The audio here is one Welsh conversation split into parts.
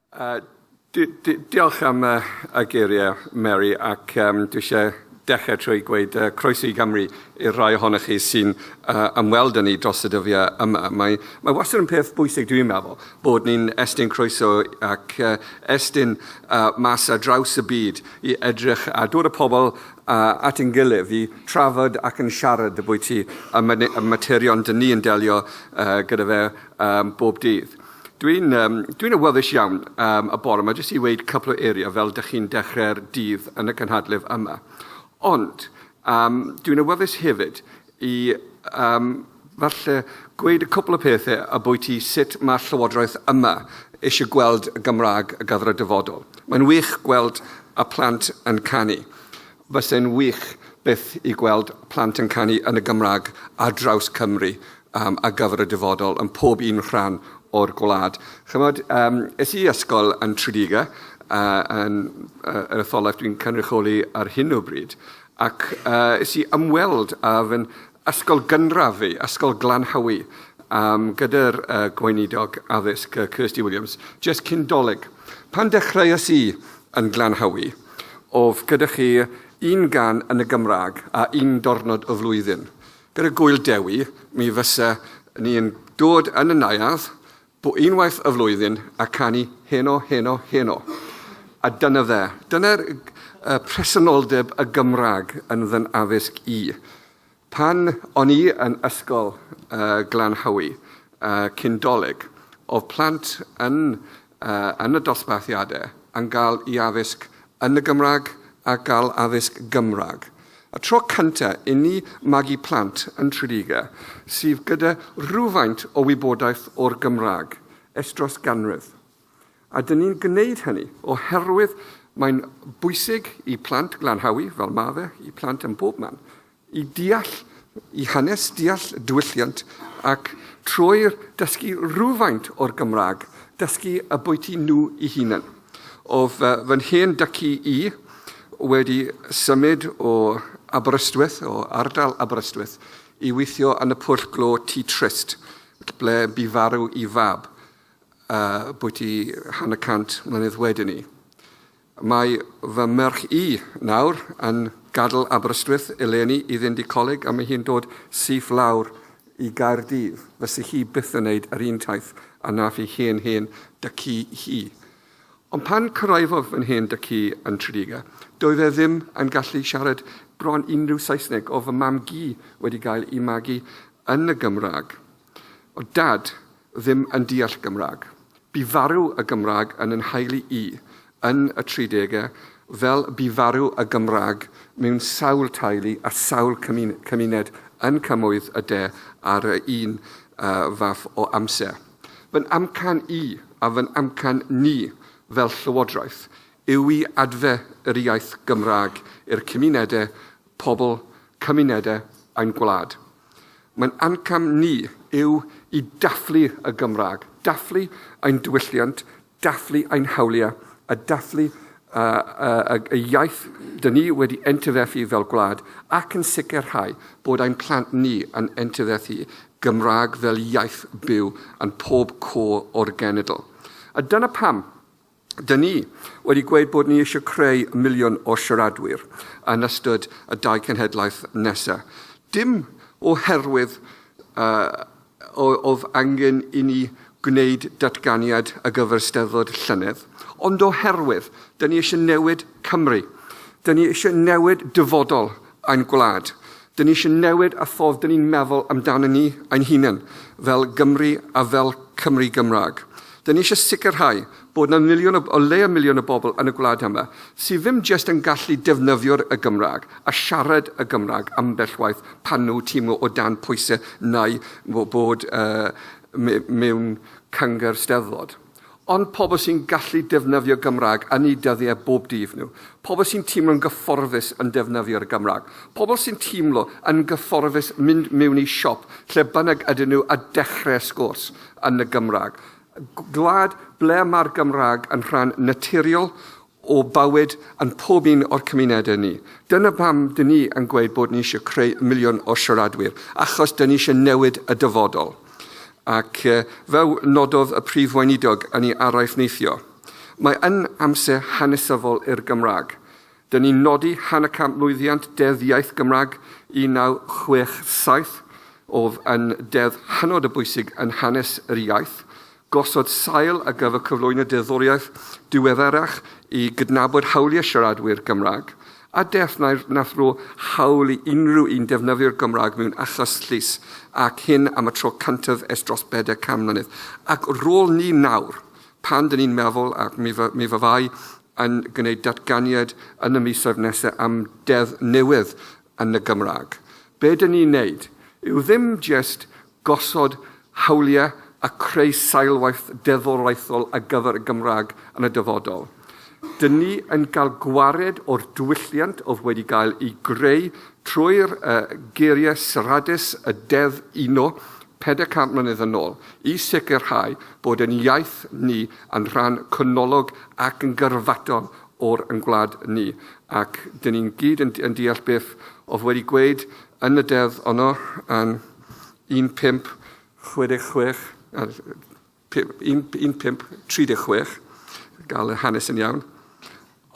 Di di diolch am y y geiriau, Mary, ac um, dwi eisiau dechrau trwy gweud uh, croeso i Gymru i'r rhai ohonoch chi sy'n uh, ymweld â ni dros y dyddiau yma. Mae, mae wastad yn peth bwysig, dwi'n meddwl, bod ni'n estyn croeso ac uh, estyn uh, mas ar draws y byd i edrych a dod â pobl uh, at ein gilydd i trafod ac yn siarad bwyty y, y materion dyn ni yn delio uh, gyda fe um, bob dydd. Dwi'n um, dwi awyddus iawn um, y bore yma jyst i weud cwpl o eiriau fel dych chi'n dechrau'r dydd yn y cynhadledd yma. Ond um, dwi'n awyddus hefyd i um, falle gweud y cwpl o pethau a bwyty sut mae'r llywodraeth yma eisiau gweld y Gymraeg y gyfer y dyfodol. Mae'n wych gweld y plant yn canu. Fyse'n wych byth i gweld plant yn canu yn y Gymraeg ar draws Cymru um, ar gyfer y dyfodol yn pob un rhan o'r gwlad. Chymod, um, es i ysgol yn Tredegar, uh, yn uh, yr etholaeth dwi'n cynrychioli ar hyn o bryd, ac uh, es i ymweld â fy ysgol gynradd fi, Ysgol Glanhawy, um, gyda'r uh, gweinidog addysg, uh, Kirsty Williams, jyst cyn Dolig. Pan dechreuais i yn Glanhawy, oedd gyda chi un gan yn y Gymraeg a un diwrnod y flwyddyn. Gyda Gŵyl Dewi, mi fysa ni'n dod yn y neuadd bo unwaith y flwyddyn a canu heno, heno, heno. A dyna fe. Dyna'r uh, presenoldeb y Gymraeg yn fy addysg i. Pan o'n i yn ysgol uh, Glanhawy uh, cyn Dolig, oedd plant yn, uh, yn y dosbarthiadau yn gael i addysg yn y Gymraeg a gael addysg Gymraeg. Y tro cyntaf i ni magu plant yn Tredegar sydd gyda rhywfaint o wybodaeth o'r Gymraeg ers dros ganrif. A dyn ni'n gwneud hynny oherwydd mae'n bwysig i plant Glanhawy, fel ma fe, i plant yn bob man, i deall i hanes, deall diwylliant ac trwy'r dysgu rhywfaint o'r Gymraeg, dysgu y bwyty nhw i hunain. Oedd fy hen dycu i wedi symud o Aberystwyth, o ardal Aberystwyth, i weithio yn y pwll glo Tŷ Trist, ble bu farw i fab, uh, bwyty hanner cant mlynedd wedyn ni. Mae fy merch i nawr yn gadael Aberystwyth eleni i fynd i coleg a mae hi'n dod syth lawr i Gaerdydd. Fyse hi byth yn neud yr un taith a nath ei hen hen dycu hi. Ond pan cyrraeddodd fy hen dycu yn Tredegar, doedd e ddim yn gallu siarad bron unrhyw Saesneg o fy mam-gu wedi gael ei magu yn y Gymraeg. Oedd dad ddim yn deall Gymraeg. Bu farw y Gymraeg yn 'y nheulu i yn y tridegau, fel bu farw y Gymraeg mewn sawl teulu a sawl cymuned yn cymoedd y de ar y un fath o amser. Fy amcan i a fy amcan ni fel Llywodraeth yw i adfer yr iaith Gymraeg i'r cymunedau, pobl, cymunedau ein gwlad. Mae'n amcan ni yw i dathlu y Gymraeg, dathlu ein diwylliant, dathlu ein hawliau a dathlu y, y, y iaith dyn ni wedi entifethu fel gwlad ac yn sicrhau bod ein plant ni yn entifethu Gymraeg fel iaith byw yn pob cwr o'r genedl. A dyna pam Dyn ni wedi gweud bod ni eisiau creu miliwn o siaradwyr yn ystod y dau cenhedlaeth nesaf. Dim oherwydd uh, oedd angen i ni gwneud datganiad ar gyfer Steddfod llynedd, ond oherwydd dyn ni eisiau newid Cymru. Dyn ni eisiau newid dyfodol ein gwlad. Dyn ni eisiau newid y ffordd dyn ni'n meddwl amdano ni ein hunain, fel Gymru a fel Cymru Gymraeg. Dyn ni eisiau sicrhau bod yna miliwn o, o leia miliwn o bobl yn y gwlad yma sydd ddim jyst yn gallu defnyddio'r y Gymraeg a siarad y Gymraeg ambell waith pan nhw teimlo o dan pwysau neu bod uh, mewn cyngor Steddfod. Ond pobl sy'n gallu defnyddio Gymraeg yn eu dyddiau bob dydd nhw. Pobl sy'n teimlo'n gyfforddus yn defnyddio'r Gymraeg. Pobl sy'n teimlo yn gyfforddus mynd mewn i siop lle bynnag ydyn nhw a dechrau sgwrs yn y Gymraeg. Gwlad ble mae'r Gymraeg yn rhan naturiol o bywyd yn pob un o'r cymunedau ni. Dyna pam dyn ni yn gweud bod ni eisiau creu miliwn o siaradwyr, achos dyn ni eisiau newid y dyfodol. Ac fel nododd y Prif Weinidog yn ei araith neithiwr, Mae yn amser hanesyddol i'r Gymraeg. Dyn ni'n nodi hanner canmlwyddiant Deddf Iaith Gymraeg 1967, oedd yn deddf hynod o bwysig yn hanes yr iaith, gosod sail ar gyfer cyflwyno deddfwriaeth diweddarach i gydnabod hawliau siaradwyr Gymraeg, a deddf nath ro hawl i unrhyw un defnyddio'r Gymraeg mewn achos llys, ac hyn am y tro cyntaf ers dros 400 mlynedd. Ac rôl ni nawr, pan dyn ni'n meddwl, ac mi, mi fyddai yn gwneud datganiad yn y misoedd nesaf am deddf newydd yn y Gymraeg. Be dyn ni'n neud yw ddim jest gosod hawliau a creu seilwaith deddfwriaethol ar gyfer y Gymraeg yn y dyfodol. Dyn ni yn cael gwared o'r diwylliant oedd wedi gael ei greu trwy'r uh, geiriau siaradus y Deddf Uno 400 mlynedd yn ôl i sicrhau bod yn iaith ni yn rhan canolog ac yn gyrfatol o'r yn gwlad ni. Ac dyn ni'n gyd yn, yn deall beth oedd wedi gweud yn y deddf honno yn 1566, 1536, gael y hanes yn iawn.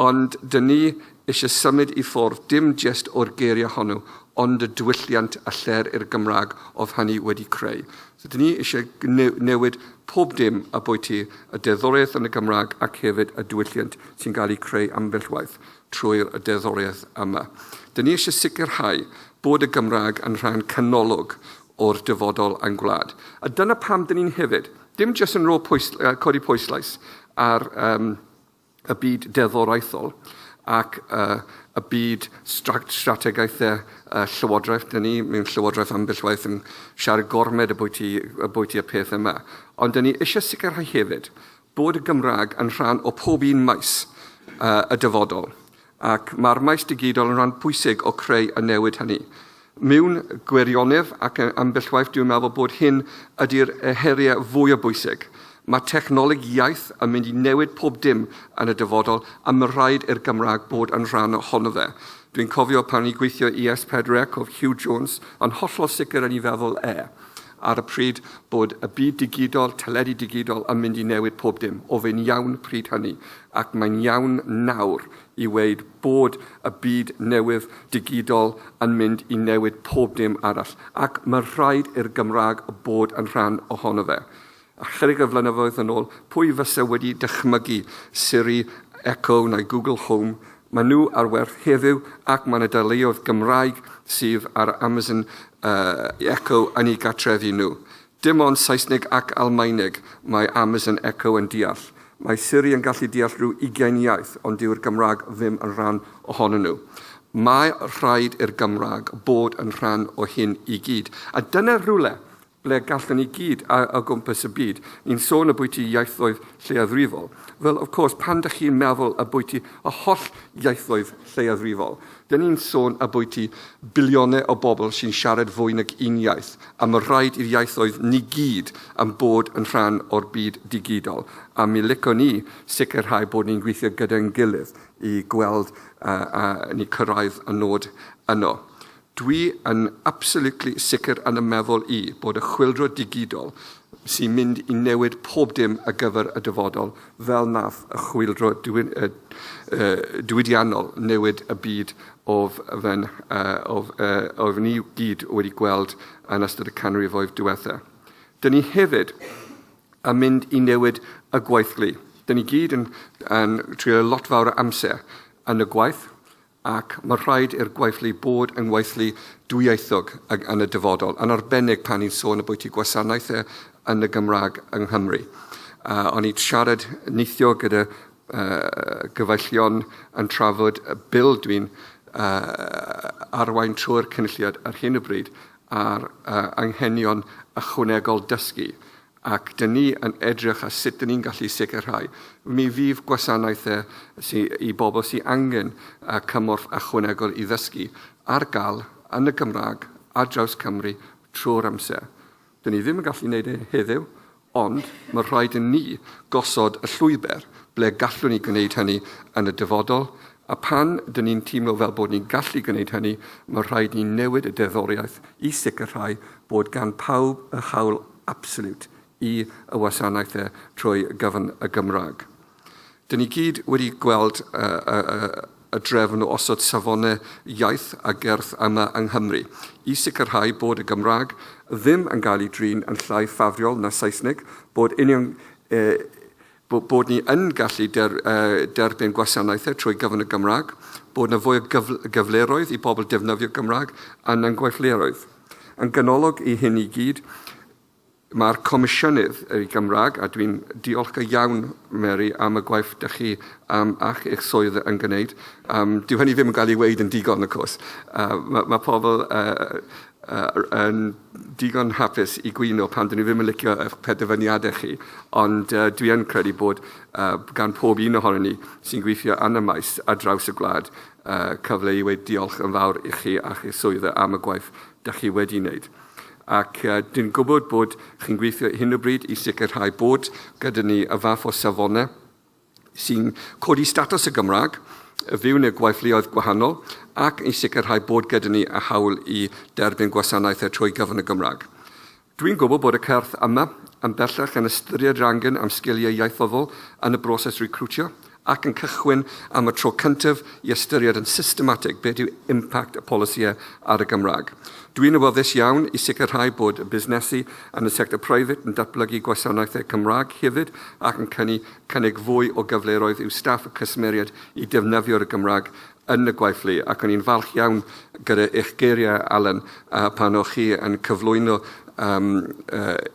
Ond dyn ni eisiau symud i ffwrdd dim jest o'r geiriau hwnnw, ond y diwylliant a lle'r i'r Gymraeg oedd hynny wedi creu. So dyn ni eisiau newid pob dim a bwyty y deddfwriaeth yn y Gymraeg ac hefyd y diwylliant sy'n cael ei creu ambell waith trwy'r deddfwriaeth yma. Dyn ni eisiau sicrhau bod y Gymraeg yn rhan canolog o'r dyfodol a'n gwlad. A dyna pam dyn ni'n hefyd, dim jyst yn rho pwys, codi pwyslais ar um, y byd deddfwriaethol ac uh, y byd strategaethau uh, llywodraeth. Dyn ni mewn llywodraeth ambell waith yn siarad gormed y bwyty, y bwyty y peth yma. Ond dyn ni eisiau sicrhau hefyd bod y Gymraeg yn rhan o pob un maes uh, y dyfodol. Ac mae'r maes digidol yn rhan pwysig o creu y newid hynny. Mewn gwirionedd, ac ambell waith dwi'n meddwl bod hyn ydy'r heriau fwy o bwysig. Mae technoleg iaith yn mynd i newid pob dim yn y dyfodol a mae rhaid i'r Gymraeg bod yn rhan ohono fe. Dwi'n cofio pan o'n i'n gweithio i S4C oedd Hugh Jones yn hollol sicr yn ei feddwl e ar y pryd bod y byd digidol, teledu digidol yn mynd i newid pob dim. Oedd e'n iawn pryd hynny ac mae'n iawn nawr i weud bod y byd newydd digidol yn mynd i newid pob dim arall, ac mae rhaid i'r Gymraeg bod yn rhan ohono fe. Ychydig o flynyddoedd yn ôl, pwy fysa wedi dychmygu Siri, Echo neu Google Home? Maen nhw ar werth heddiw ac mae yna deuluoedd Gymraeg sydd ar Amazon uh, Echo yn eu gartrefi nhw. Dim ond Saesneg ac Almaeneg mae Amazon Echo yn deall. Mae Siri yn gallu deall rhyw ugain iaith, ond dyw'r Gymraeg ddim yn rhan ohonyn nhw. Mae rhaid i'r Gymraeg bod yn rhan o hyn i gyd. A dyna rhywle ble gallwn ni gyd o gwmpas y byd. Ni'n sôn ambwyty ieithoedd lleiafrifol. Wel, of course, pan dych chi'n meddwl ambwyty y holl ieithoedd lleiafrifol, dyn ni'n sôn ambwyty biliynau o bobl sy'n siarad fwy nag un iaith, a mae rhaid i'r ieithoedd ni gyd yn bod yn rhan o'r byd digidol. A mi licwn ni sicrhau bod ni'n gweithio gyda'n gilydd i gweld uh, uh, ni cyrraedd y nod yno. Dwi yn absolutely sicr yn y meddwl i bod y chwyldro digidol sy'n mynd i newid pob dim ar gyfer y dyfodol fel nath y chwyldro diwydiannol newid y byd of fe'n, of, of ni gyd wedi gweld yn ystod y canrifoedd diwetha. Dyn ni hefyd yn mynd i newid y gweithlu. Dyn ni gyd yn, yn treulio lot fawr o amser yn y gwaith, ac mae rhaid i'r gweithlu bod yn weithlu dwyieithog yn y dyfodol, yn arbennig pan ni'n sôn ambwyty gwasanaethau yn y Gymraeg yng Nghymru. Uh, o'n i'n siarad neithio gyda uh, gyfeillion yn trafod y bil dwi'n uh, arwain trwy'r cynulliad ar hyn o bryd ar uh, anghenion ychwanegol dysgu. Ac dyn ni yn edrych ar sut dyn ni'n gallu sicrhau mi fydd gwasanaethau sy, i bobl sy'n angen cymorth ychwanegol i ddysgu ar gael yn y Gymraeg ar draws Cymru trwy'r amser. Dyn ni ddim yn gallu gwneud e heddiw, ond mae rhaid i ni gosod y llwybr ble gallwn ni gwneud hynny yn y dyfodol, a pan dyn ni'n teimlo fel bod ni'n gallu gwneud hynny, mae rhaid ni newid y deddfwriaeth i sicrhau bod gan pawb y hawl absoliwt i y wasanaethau trwy gyfn y Gymraeg. Dyn ni gyd wedi gweld y, y, y, y drefn o osod safonau iaith a gerdd yma yng Nghymru i sicrhau bod y Gymraeg ddim yn cael ei drin yn llai ffafriol na Saesneg, bod union, e, bod ni yn gallu der, e, derbyn gwasanaethau trwy gyfrwng y Gymraeg, bod yna fwy o gyfleroedd i bobl defnyddio Gymraeg yn ein gweithleoedd. Yn ganolog i hyn i gyd, Mae'r Comisiynydd y Gymraeg, a dwi'n diolchgar iawn, Mary, am y gwaith dych chi a'ch eich swydd yn gwneud. Dyw hynny ddim yn cael ei weud yn digon, of course. Mae ma pobl yn digon hapus i gwyno pan dyn nhw ddim yn licio eich penderfyniadau chi, ond dwi yn credu bod gan pob un ohonon ni sy'n gweithio yn y maes ar draws y gwlad cyfle i weud diolch yn fawr i chi a'ch eich swydd am y gwaith dych chi wedi wneud. Ac dwi'n gwybod bod chi'n gweithio hyn o bryd i sicrhau bod gyda ni y fath o safonau sy'n codi statws y Gymraeg, y fyw yn y gweithleoedd gwahanol, ac i sicrhau bod gyda ni y hawl i derbyn gwasanaethau trwy gyfrwng y Gymraeg. Dwi'n gwybod bod y cyrff yma yn bellach yn ystyried yr angen am sgiliau ieithyddol yn y broses recriwtio, ac yn cychwyn am y tro cyntaf i ystyried yn systematig beth yw impact y polisïau ar y Gymraeg. Dwi'n awyddus iawn i sicrhau bod y busnesu yn y sector private yn datblygu gwasanaethau Cymraeg hefyd ac yn cynnig, cynnig fwy o gyfleoedd i'w staff a cwsmeriaid i defnyddio'r Gymraeg yn y gweithlu, ac o'n i'n falch iawn gyda eich geiriau, Alan, pan o'ch chi yn cyflwyno, yn,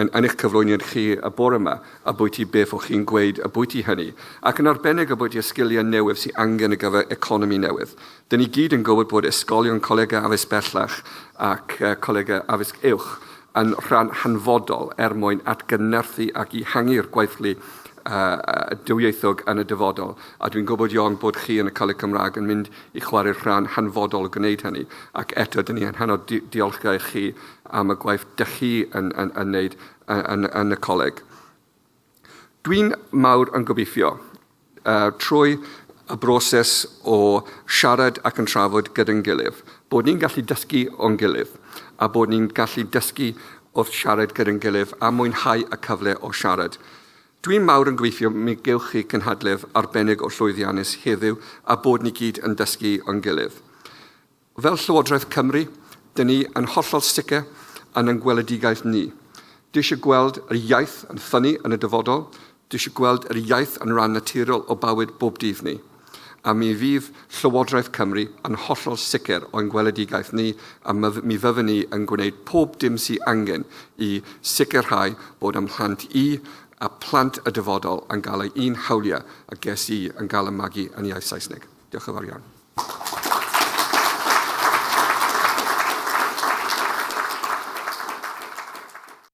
yn eich cyflwyniad chi y bore yma, abwyti beth o'ch chi'n gweud abwyti hynny, ac yn arbennig abwyti y sgiliau newydd sy'n angen ar gyfer economi newydd. Dyn ni gyd yn gwybod bod ysgolion, colegau addysg bellach ac colegau addysg uwch yn rhan hanfodol er mwyn atgyfnerthu ac ehangu'r gweithlu dwyieithog yn y dyfodol. A dwi'n gwybod, Ion, bod chi yn y Coleg Cymraeg yn mynd i chwarae'r rhan hanfodol o gwneud hynny. Ac eto, dyn ni yn hynod di diolchgar i chi am y gwaith dych chi yn, yn, yn wneud yn, yn y coleg. Dwi'n mawr yn gobeithio, trwy y broses o siarad ac yn trafod gyda'n gilydd, bod ni'n gallu dysgu o'n gilydd, a bod ni'n gallu dysgu wrth siarad gyda'n gilydd a mwynhau y cyfle o siarad. Dwi'n mawr yn gobeithio mi gewch chi cynhadledd arbennig o llwyddiannus heddiw a bod ni gyd yn dysgu o'n gilydd. Fel Llywodraeth Cymru, dyn ni yn hollol sicr yn ein gweledigaeth ni. Dwi eisiau gweld yr iaith yn ffynnu yn y dyfodol, dwi eisiau gweld yr iaith yn rhan naturiol o bywyd bob dydd ni. A mi fydd Llywodraeth Cymru yn hollol sicr o'n gweledigaeth ni a mi fyddwn ni yn gwneud pob dim sy angen i sicrhau bod ym mhlant i a plant y dyfodol yn gael eu un hawliau a ges i yn gael y magu yn iaith Saesneg. Diolch yn fawr iawn.